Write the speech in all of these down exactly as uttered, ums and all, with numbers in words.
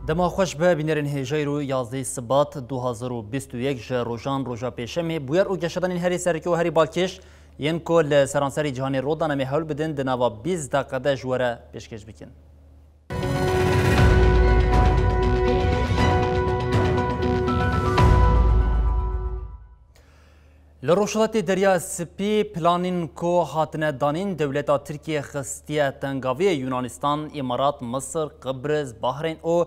Dema xweş be, bînerên hêjayî û yazdehê Sibat du hazar û bîst û yek ji rojan roja Pêşemê, bûyer û geşedanên herî sereke û herî balkêş yên ku li seranserî cîhanê rû dane, em ê hewl bidin di nava bîst deqe de ji we re pêşkêş bikin. Li Rojhilatê Derya Spî planên ku hatine danîn dewleta Tirkiye xistiye tengaviyê Yunanistan, Îmarat, Misir, Qibris, Bahreyn û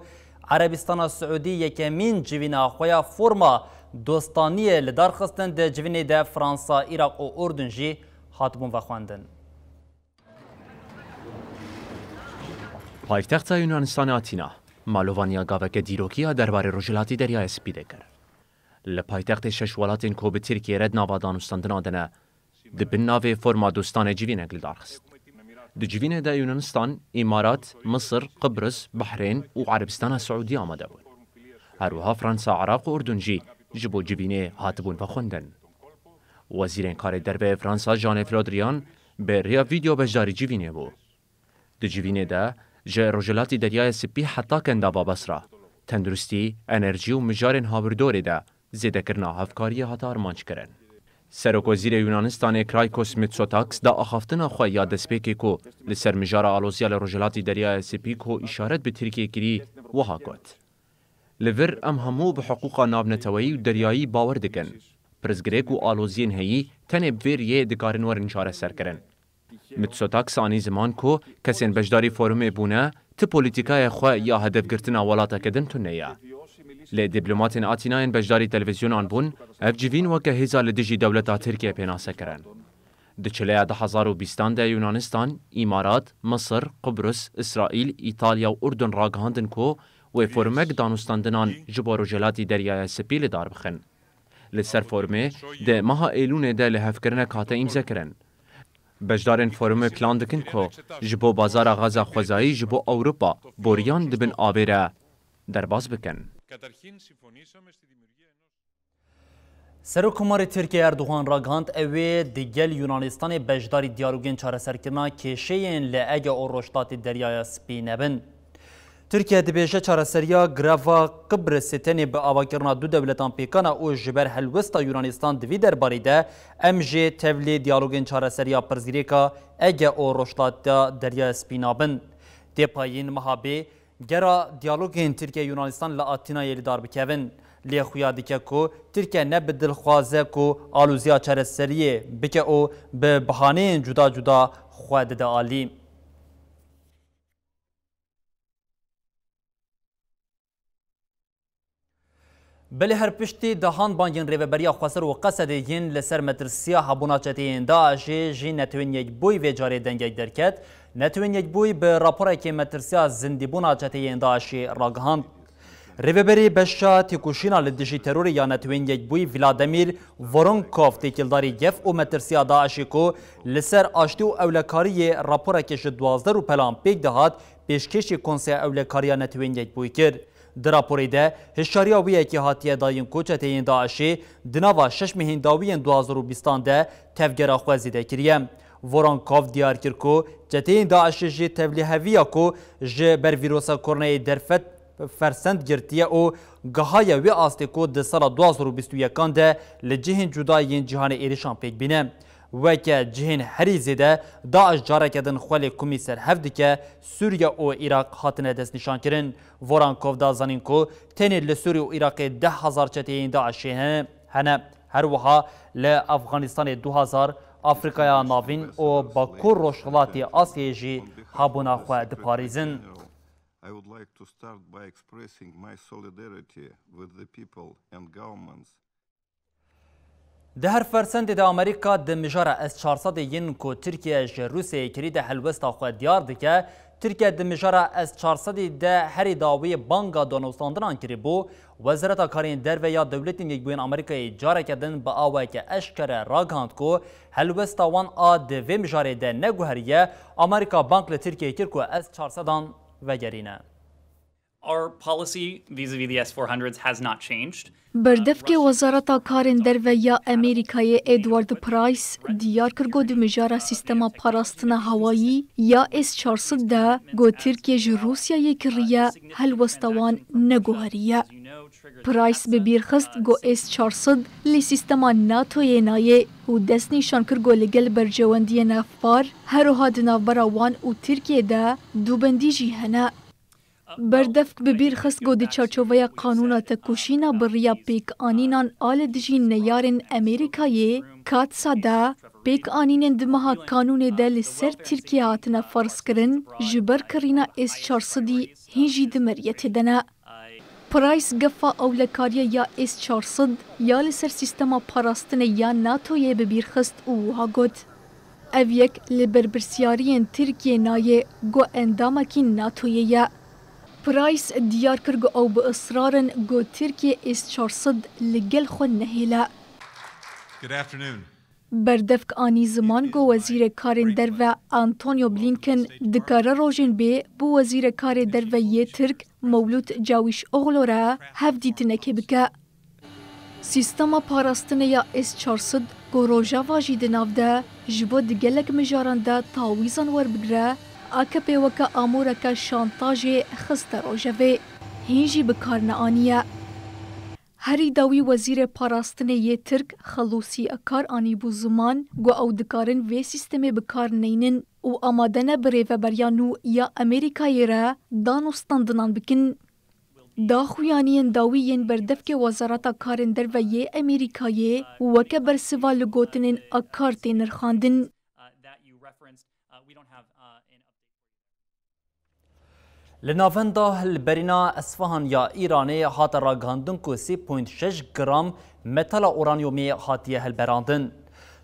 Erebistana Siûdî yekemîn civîna xwe ya forma dostaniyê li dar xistin. Di civînê de Fransa, Iraq û Urdun jî hatibûn vexwendin. Paytexta Yunanistanê Atîna, malovaniya gaveke dîrokî ya derbarê Rojhilatî Deryaya Spî de kir. Li paytextê şeş welatên ku bi Tirkiyê re di nava danûstandina de ne, di bin navê forma dostanê civînek li dar xist. Di civînê de Yunanistan, Îmarat, Misir, Qibris, Bahreyn û Erebistana Siûdî amade bûn. Her wiha Fransa, Iraq û Urdun jî ji bo civînê hatibûn vexwendin. Wezîrên Karê Derve yê Fransa Jean-Yves Le Drian bi rêya vîdeo beşdarî civînê bû. Di civînê de ji Rojhilatî Deryaya Spî heta Kendava Basra, tenduristî, enerjî û mijarên hawirdorê de zêdekirina hevkariyê hate armanc kirin. Serokwezîrê Yunanistanê Kyriakos Mitsotakis di axaftina xwe ya destpêkê ku li ser mijara aloziya li Rojhilatî Deryaya Spî ku îşaret bi Tirkiyê kirî, wiha got: Li vir em hemû bi hiqûqa navneteweyî û deryayî bawer dikin. Pirsgirêk û aloziyên heyî tenê bi vê riyê dikarin werin çareserkirin. Mitsotakis anî ziman ku kesên beşdarî forumê bûne, ti polîtîkaya xwe ya hedefgirtina welateke din tune ye. Lê dîplomatên Atînayên beşdarî televîzyonan bûn, ev civîn weke hêza li dijî dewleta Tirkiye pênase kirin. Di çileya du hazar û bîstan de Yunanistan, Îmarat, Misir, Qubris, Îsraîl, Îtalya û Urdun ragihandin ku wê forumek danûstandinan ji bo Rojhilatî Deryaya Spî li dar bixin. Li ser formê di meha Êlûnê de lihevkirinek hate îmzekirin. Beşdarên forumê plan dikin ku ji bo bazara gaza xwezayî ji bo Ewropa boriyan di bin avê re derbas bikin. Serokkomarê Tirkiye Erdogan ragihand, ew ê digel Yunanistanê beşdarî diyalogên çareserkirina kêşeyên li Ege û Rojhilatê Deryaya Spî nebin. Tirkiye dibêje çareseriya greva Qibrisê tenê bi avakirina du dewletan pêkan e û ji ber helwesta Yunanistan di vî derbarî de em jî tevlî diyalogên çareseriya pirsgirêka Ege û Rojhilata Deryaya Spî nabin. Tê payîn meha bê gera diyalogên Tirkiye-Yunanistan li Atînayê li dar bikevin. Lê xuya dike ku Tirkiye ne bi dil dixwaze ku aloziya çareseriyê bike û bi bihaneyên cuda cuda xwe dide alî. Belê her piştî dehan bangên Rêveberiya Xweser û Qesedê yên li ser metirsiya hebûna çeteyên DAIŞê jî Netewên Yekbûyî vê carê dengek derket. Netewên Yekbûyî bi raporekê metirsiya zindîbûna çeteyên DAIŞê ragihand. Rêveberê Beşa Têkoşîna li Dijî Terorê ya Netewên Yekbûyî Vladimir Voronkov têkildarî gef û metirsiya DAIŞê ku li ser aştî û ewlekariyê raporekê ji duwazdeh Rûpelan pêk dihat, pêşkêşî Konseya Ewlekariya Netewên Yekbûyî kir. Di raporê de hişyariya wê yekê hatiye dayîn ku çeteyên DAIŞê di nava şeş mehên dawiyên du hazar û bîstan de tevgera xwe zêde kiriye. Voronkov diyar kir ku çeteyên DAIŞê jî tevlîheviya ku ji ber vîrosa koronayê derfet fersend girtiye û gihaye wê astê ku di sala du hazar û bîst û yekan de li cihên cuda yên cîhanê êrişan pêk bîne. Weke cihên herî zêde, DAIŞ careke din xwe lê kumî ser hev dike, Sûriye û Iraq hatine destnîşankirin. Voronkov da zanîn ku tenê li Sûriye û Iraqê deh hezar çeteyên DAIŞê hene, hene. Her wiha li Afganistanê du hezar, Afrîkaya Navîn û Bakur Rojhilatê Asyayê jî hebûna xwe diparêzin. I would like to start by expressing my solidarity with the people and governments. Di her fersendê de Amerîka di mijara S çar sedê yên ku Tirkiye ji Rûsyayê kirî de helwesta xwe diyar dike. Tirkiye di mijara S çar sedî de herî dawî banga danûstandinan kirîbû. Wezareta Karên Derve ya Dewletên Yekbûyên Amerîkayê careke din bi awayeke eşkere ragihand ku helwesta wan a di vê mijarê de neguheriye. Amerîka bang li Tirkiyeyê kir ku S çar sedan vegerîne. Our policy vis-a-vis the S four hundreds has not changed. Berdevkê Wezareta Karên Derve ya Amerîkayê Edward Price diyar kir ku di mijara sîstema parastina hewayî ya S çar sed de ku Tirkiye ji Rûsyayê kiriye, helwesta wan neguheriye. Price bi bîr xist ku S çar sed li sîstema NATOyê nayê û destnîşan kir ku li gel berjewendiyên hevpar, her wiha di navbera wan û Tirkiyê de dubendî jî hene. Berdevk bi bîr xist ku di çarçoveya qanûna tekoşîna bi riya pêkanînan a li dijî neyarên Amerîkayê, katsa de, pêkanînên di meha kanûnê de li ser Tirkiye hatine ferzkirin, ji ber kirîna S çar sedî hîn jî di meriyetê de ne. Price gefa ewlekariya ya S çar sed ya li ser sîstema parastinê ya NATOyê bi bîr xist û wiha got, Ev yek li berpirsyariyên Tirkiyê nayê ku endamekî NATOyê ye. Price diyar kir ku ew bi israr in ku Tirkiye S çar sed li gel xwe nehêle. Good afternoon. Berdevk anî ziman ku Wezîrê Karên Derve Antonio Blinken dikare rojên bê bi Wezîrê Karê Derve yê Tirk Mewlût Cawîşoglu re hevdîtinekê bike. Sîstema parastinê ya S çar sed ku Rojava jî di nav de ji bo di gelek mijaran de tawîzan werbigire, A K P weke amûreke şantajê xiste rojevê, hîn jî bi kar neaniye. Herî dawî Wezîrê Parastinê yê Tirk Xelûsî Akar anîbû ziman ku ew dikarin vê sîstemê bi kar neynin û amade ne bi rêveberiya nû ya Amerîkayê re danûstandinan bikin. Daxuyaniyên dawî yên berdevkê Wezareta Karên Derve yê Amerîkayê weke bersiva li gotinên Akar tê nirxandin. Li navenda hilberîna Esfahan ya Îranê hate ragihandin ku sê point şeş gram metala uranyumê hatiye hilberandin.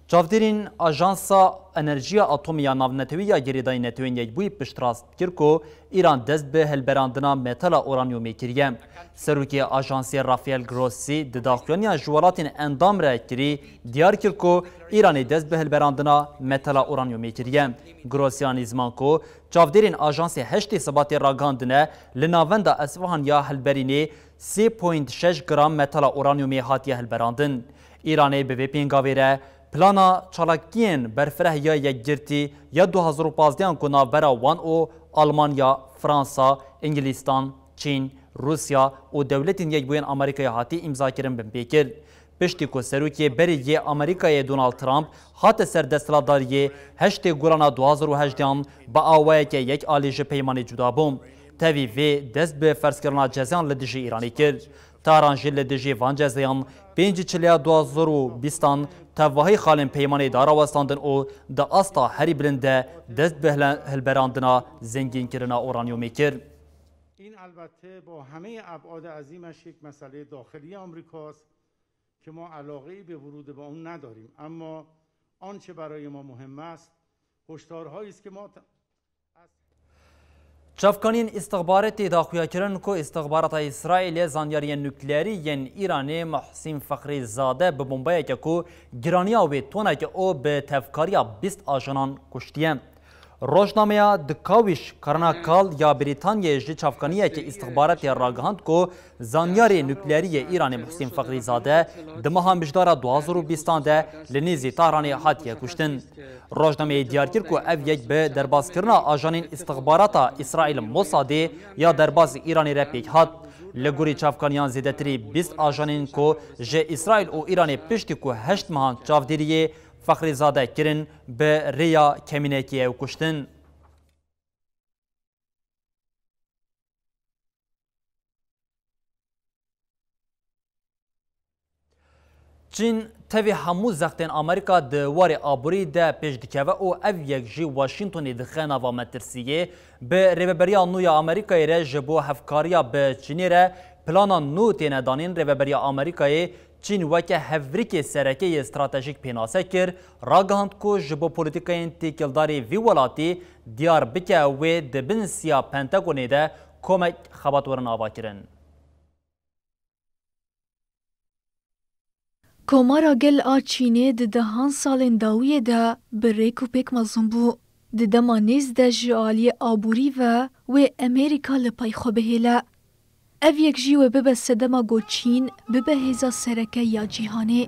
Çavdêrên Ajansa Enerjiya Atomî ya Navnetewî ya Girêdayî Netewên Yekbûyî piştrast kir ku Îran dest bi hilberandina metala uranyumê kiriye. Serokê ajansê Rafael Grossi di daxuyaniya ji welatên endam re kirî diyar kir ku Îranê dest bi hilberandina metala uranyumê kiriye. Grossi anî ziman ku çavdêrên ajansê heştê Sibatê ragihandine li navenda Esfahan ya Hilberînê sê point şeş gram metala uranyumê hatiye hilberandin. Îranê bi vê pêngavê re plana çalakiyên berfireh ya yekgirtî ya du hazar û pazdehan ku navbera wan û Almanya, Fransa, Îngilîstan, Çîn, Rûsya û Dewletên Yekbûyên Amerîkayê hatî îmzakirin binpê kir. Piştî ku serokê berê yê Amerîkayê Donald Trump hate ser desthilatdariyê heştê Gulana du hazar û hejdehan bi awayeke yek alî ji peymanê cuda bû. Tevî vê dest bi ferzkirina cezeyan li dijî Îranê kir. Tehran jî li dijî van cezeyan pêncî çiliya du hazar û bîstan tevahî xalên peymanê darawestandin û di asta herî bilind de dest bi hile-, hilberandina zengînkirina uranyumê kir. این البته با همهٔ ابعاد عظیمش یک مسئلهٔ داخلی آمریکاست که ما علاقه‌ای به ورود به اون نداریم، اما آنچه برای ما مهم است هشدارهایی است که ما ت- Çavkaniyên îstixbaratê daxuya kirin ku îstixbarata Îsraîlê zanyariyên nukleerî yên Îranê Muhsîn Fexrîzade bi bombayeke ku giraniya wê toneke û bi tevkariya bîst ajanan kuştiye. Rojnameya The Kawiş Karnakal ya Brîtanyayê ji çavkaniyeke îstixbaratê ragihand ku zanyarê nukleerî yê Îranê Muhsîn Fexrîzade di meha Mijdara du hazar û bîstan de li nêzî Tahranê hatiye kuştin. Rojnameyê diyar kir ku ev yek bi derbaskirina ajanên îstixbarata Îsraîl Mossadê ya derbasî Îranê re pêk hat. Li gorî çavkaniyan zêdetirî bîst ajanên ku ji Îsraîl û Îranê piştî ku heşt mehan çavdêriyê Fexrîzade kirin, bi rêya kemînekê ew kuştin. Çîn tevî hemû zextên Amerîka di warê aborî de pêş dikeve û ev yek jî Washingtonê dixe nava metirsiyê. Bi rêveberiya nû ya Amerîkayê re ji bo hevkariya bi Çînê re plana nû têne danîn. Rêveberiya Amerîkayê Çîn weke hevrikê sereke yê stratejîk pênase kir, ragihand ku ji bo polîtîkayên têkildarî vî welatî diyar bike wê di bin siya Pentagonê de komek xebat werin avakirin. Komara Gel a Çînê di dehan salên dawiyê de bi rêk û pêk mezin bû. Di dema nêz de ji aliyê aborî ve wê Amerîka li pey xwe bihêle. Ev yek jî wê bibe sedema ku Çîn bibe hêza sereke ya cîhanê.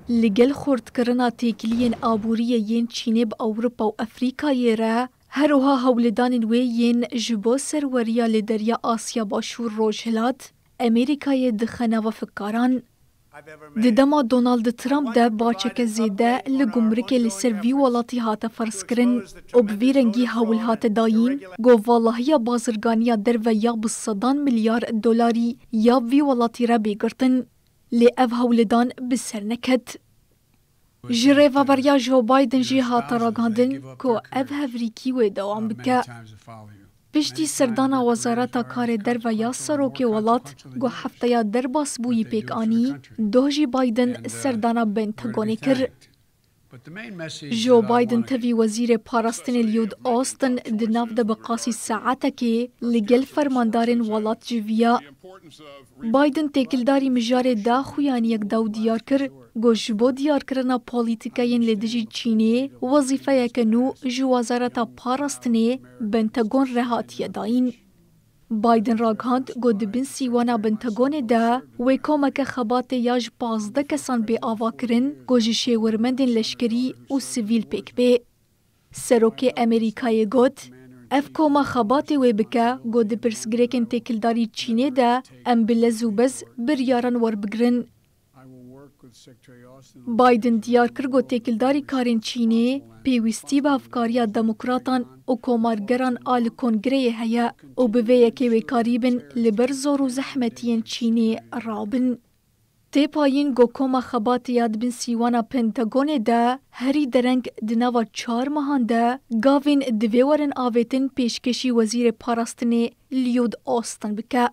Li gel xurtkirina têkiliyên aboriyê yên Çînê bi Ewropa û Efrîkayê re, her wiha hewldanên wê yên ji bo serweriya li Derya Asya Başûr Rojhilat, Amerîkayê dixe nava fikkaran. Di dema Donald Trump de baçeke zêde li gumrikê li ser vî welatî hate ferzkirin û bi vî rengî hewl hate dayîn ku valahiya bazirganiya derve ya bi sedan milyar dolarî ya vî welatî re bê girtin. Lê ev hewldan bi ser neket. Ji rêveberiya Joe Biden jî hate ragihandin ku ev hevrîkî wê dewam bike. Piştî serdana Wezareta Karê Derve ya serokê welat ku hefteya derbasbûyî pêk anî, doh jî Biden serdana Pentagonê kir. Joe Biden tevî Wezîrê Parastinê Lloyd Austin di nav de bi qasî saetekê li gel fermandarên welat civiya. Biden têkildarî mijarê daxuyaniyek da û diyar kir ku ji bo diyarkirina polîtîkeyên li dijî Çînê wezîfeyeke nû ji Wezareta Parastinê, Pentagon, re hatiye dayîn. Biden ragihand ku di bin sîwana Pentagonê de wê komeke xebatê ya ji pazdeh kesan bê avakirin ku ji şêwirmendên leşkerî û sivîl pêk bê. Serokê Amerîkayê got, ev koma xebatê wê bike ku di pirsgirêkên têkildarî Çînê de em bi lez û bez biryaran werbigirin. Biden diyar kir ku têkildarî karên Çînê pêwîstî bi hevkariya demokratan û komargeran a li kongreyê heye û bi vê yekê wê karîbin li ber zor û zehmetiyên Çînê rabin. Tê payîn ku koma xebatê ya di bin sîwana Pentagonê de herî dereng di nava çar mehan de gavên divê werin avêtin pêşkêşî Wezîrê Parastinê Lloyd Austin bike.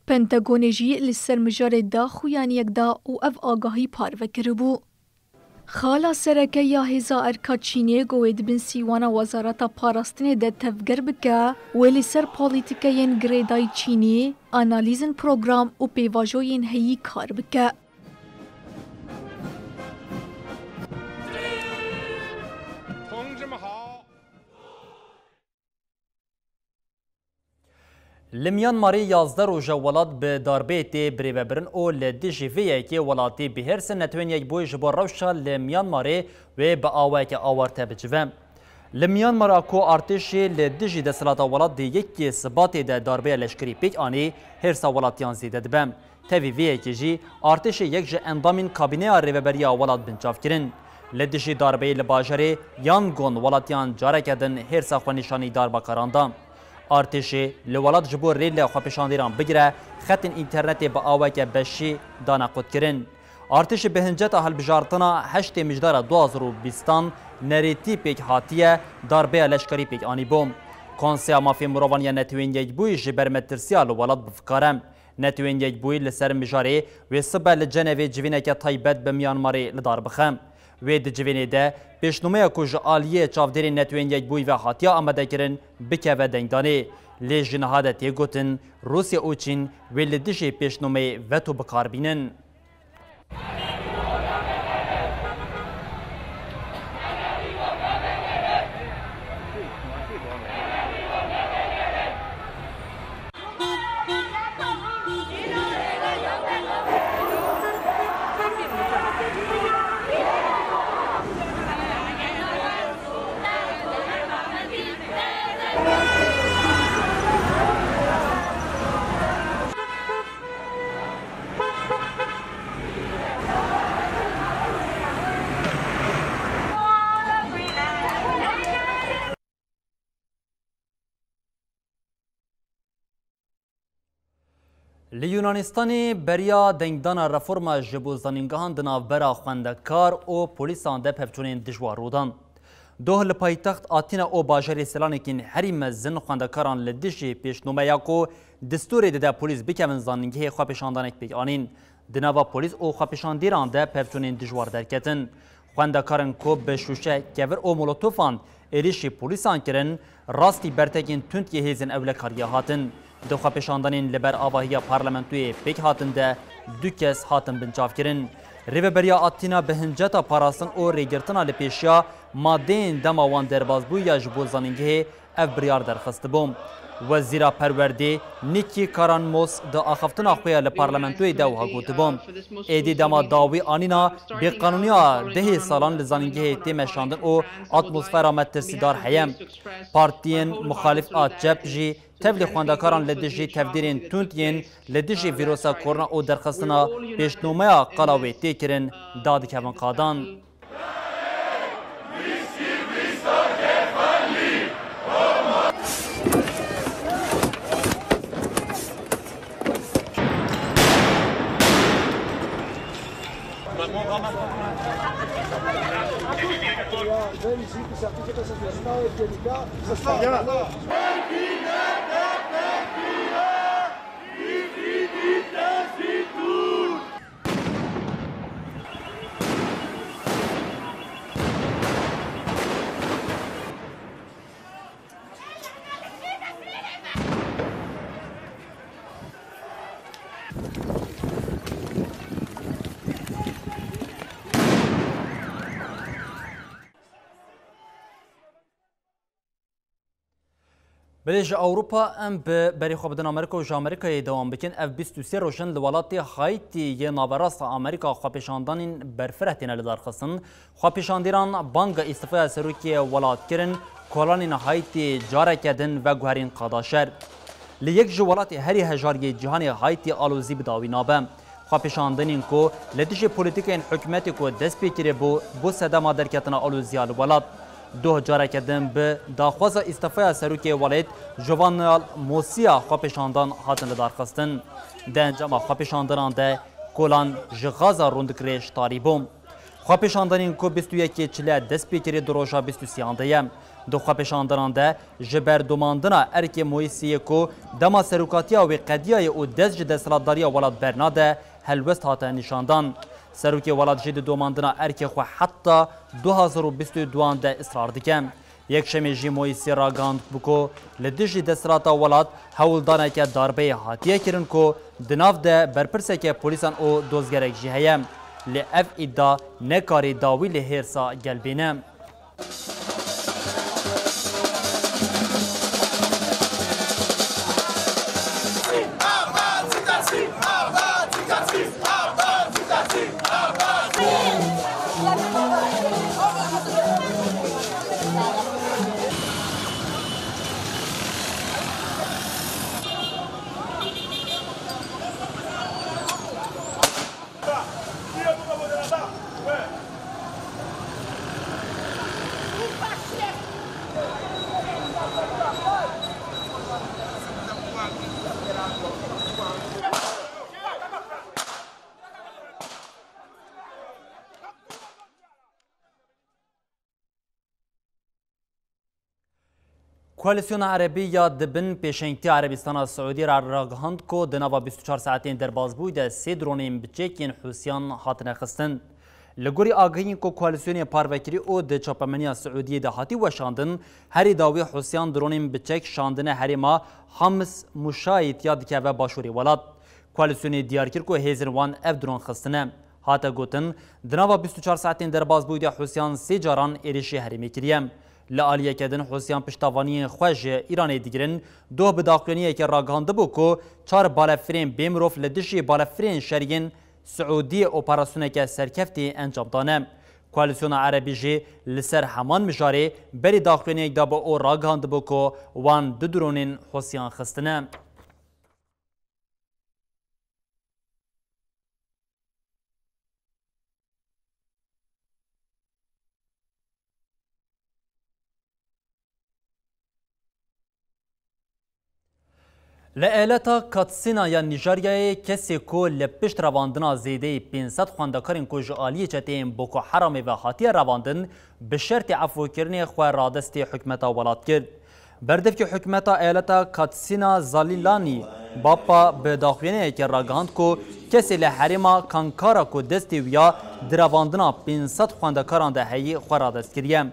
Pentagonê jî li ser mijarê daxuyaniyek da û ev agahî parve kiribû. Xala sereke ya hêza erka Çînê ku wê di bin sîwana Wezareta Parastinê de tevger bike, wê li ser polîtîkeyên girêdayî Çînê, analîzên program û pêvajoyên heyî kar bike. Li Myanmarê yazdeh roja welat bi darbeyê tê birêvebirin û li dijî vê yekê welatî bi hêrs in. Netewên Yekbûyî ji bo rewşa li Myanmarê wê bi awayeke awarte bicive. Li Myanmara ku artêşê li dijî desthilata welat di yekê Sibatê de darbeya leşkerî pêk anî, hêrsa welatiyan zêde dibe. Tevî vê yekê jî artêşê yek ji endamên kabîneya rêveberiya welat binçav kirin. Li dijî darbeyê li bajarê Yangon welatiyan careke din hêrsa xwenîşanî darbakaran da. Artêşê li welat ji bo rê li xwepêşanderan bigire xetên înternetê bi aweke beşî dane qutkirin. Artêşê bi hinceta hilbijartina heştê Mijdara du hazar û bîstan nerêtî pêk hatiye darbeya leşkerî pêk anîbû. Konseya Mafê Mirovan ya Netewên Yekbûyî ji ber metirsiya li welat bifikare. Netewên Yekbûyî li ser mijarê wê sibe li Cenevê civîneke taybet bi Myanmarê li dar bixe. Wê di civînê de pêşnûmeya ku ji aliyê çavdêrên Netewên Yekbûyî ve hatiye amadekirin, bikeve dengdanê. Lê ji niha de tê gotin Rûsya û Çîn wê li dijî pêşnûmeyê veto bi kar bînin. Li Yunanistanê beriya dengdana reforma ji bo zanîngehan di navbera xwendekar û polîsan de pevçûnên dijwar rû dan. Doh li paytext Atîna û bajarê Selanikê herî mezin xwendekaran li dijî pêşnomeya ku distûrê dide polîs bikevin zanîngehê xwepêşandanek pêk anîn. Di nava polîs û xwepêşandîran de pevçûnên dijwar derketin. Xwendekarên ku bi şûşe, kevir û molotofan êrîşî polîsan kirin, rastî bertekên tund yê hêzên ewlekariya hatin. Di xwepêşandanên li ber avahiya parlamentoyê pêk hatin de du kes hatin binçavkirin. Rêveberiya Atîna bi hinceta parastin û rêgirtina li pêşiya madeyên dema wan derbazbûyiya ji bo zanîngehê ev biryar derxistibû. Wezîra Perwerdê Niki Karanmos di axaftina xwe ya li parlamentoyê de wiha gotibû, êdî dema dawî anîna bêqanûniya dehê salan li zanîngehê tê meşandin û atmosfera metirsîdar heye. Partiyên muxalîf a çep jî tevlî xwendekaran li dijî tevdîrên tund yên li dijî vîrusa korona û derxistina pêşnomeya qala wê tê kirin, dadikevin qadan. Belê ji Ewropa em bi berê xwe bidin Amerîka û ji Amerîkayê dewam bikin. Ev bîst û sê roj in li welatê Haîtî yê naverasta Amerîka xwepêşandanên berfireh têne lidarxistin. Xwepêşandîran banga îstîfaya serokê welat kirin, kolanên Haîtî careke din veguherîn qada şer. Li yek ji welatê herî hejar yê cîhanê Haîtî alozî bi dawî nabe. Xwepêşandanên ku li dijî polîtîkayên hikûmetê ku dest pê kiribû, bû sedema derketina aloziya li welat. Doh careke din bi daxwaza îstîfaya serokê welêt Juvenal Mosiya xwepêşandan hatin lidarxistin. Di encama xwepêşandanan de kolan ji gaza rûndik rêj tarî bû. Xwepêşandanên ku bîst û yekê Çile dest pê kirî di roja bîst û sêyan de ye. Di xwepêşandanan de ji ber domandina erkê Moîsî yê ku dema serokatiya wê qediyaye û dest ji desthilatdariya welat bernade, helwest hate nîşandan. Serokê welat jî di domandina erkê xwe heta du hazar û bîst û duan de israr dike. Yekşemê jî Moîsî ragihand bû ku li dijî desthilata welat hewldaneke darbeyê hatiye kirin ku di nav de berpirseke polîsan û dozgerek jî heye. Lê ev îdia nekarî dawî li hêrsa gel bêne. Koalîsyona Erebî ya di bin pêşengtiya Erebîstana Siûdî re ragihand ku di nava bîst û çar saetên derbazbûyî de sê dronên bi çek yên Hûsiyan hatine xistin. Li gorî agahiyên ku koalîsyonê parve kirî û di çapemeniya Siûdiyê de hatî weşandin, herî dawî Hûsiyan dronên bi çek şandine herêma Hamis Muşayît ya dikeve başûrê welat. Koalîsyonê diyar kir ku hêzên wan ev dron xistine. Hate gotin, di nava bîst û çar saetên derbazbûyî de Hûsiyan sê caran êrişî herêmê kiriye. Li aliyeke din Hûsiyan piştevaniyên xwe ji Îranê digirin, doh bi daxuyaniyekê ragihandibû ku çar balefirên bê mirov li dijî balefirên şeriyên Siûdiyê operasyoneke serkeftî encam dane. Koalîsyona Erebî jî li ser heman mijarê berî daxuyaniyek dabû û ragihandibû ku wan du dronên Hûsiyan xistine. Li eyaleta Katsina ya Nîjeryayê kesê ku li pişt revandina zêdeyî pênc sed xwendekarên ku ji aliyê çeteyên Boko Haramê ve hatiye revandin, bi şertê efûkirinê xwe radestê hikûmeta welat kir. Berdevkê hikûmeta eyaleta Katsina Zalilani Bappa bi daxuyaniyekê ragihand ku kesê li herêma Kankara ku destê wî ya di revandina pênc sed xwendekaran de heyî xwe radest kiriye.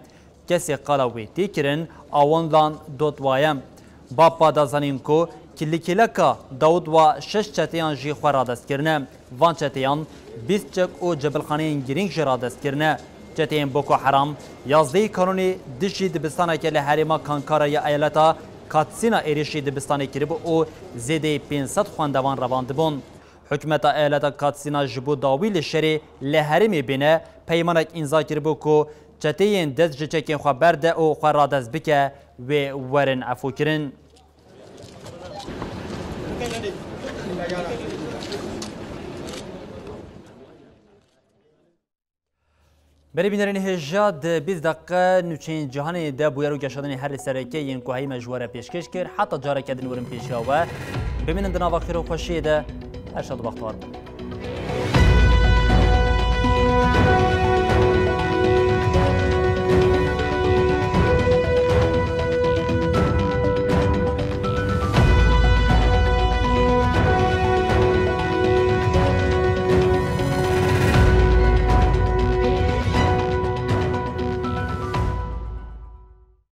Kesê qala wê tê kirin Awonlan Dotwa ye. Bappa da zanîn ku kilîkêleka Dawudwa şeş çeteyan jî xwe radest kirine. Van çeteyan bîst çek û cebilxaneyên girîng jî radest kirine. Çeteyên Boko Haram yazdehê Kanûnê dijî dibistaneke li herêma Kankara ya eyaleta Katsina êrişî dibistanê kiribû û zêdeyî pênc sed xwendevan revandibûn. Hikûmeta eyaleta Katsina ji bo dawî li şerê li herêmê bêne peymanek îmza kiribû ku çeteyên dest ji çekên xwe berde û xwe radest bike wê werin efûkirin. Berê bînerên hêja di bîst deqe nûçeyên cîhanê de bûyer û geşadinê herî sereke yên ku heyî me ji we re pêşkêş kir. Heta careke din werin pêşiya we. Bimînin di nava xêr û xweşiyê de. Her şad û bextewar bin.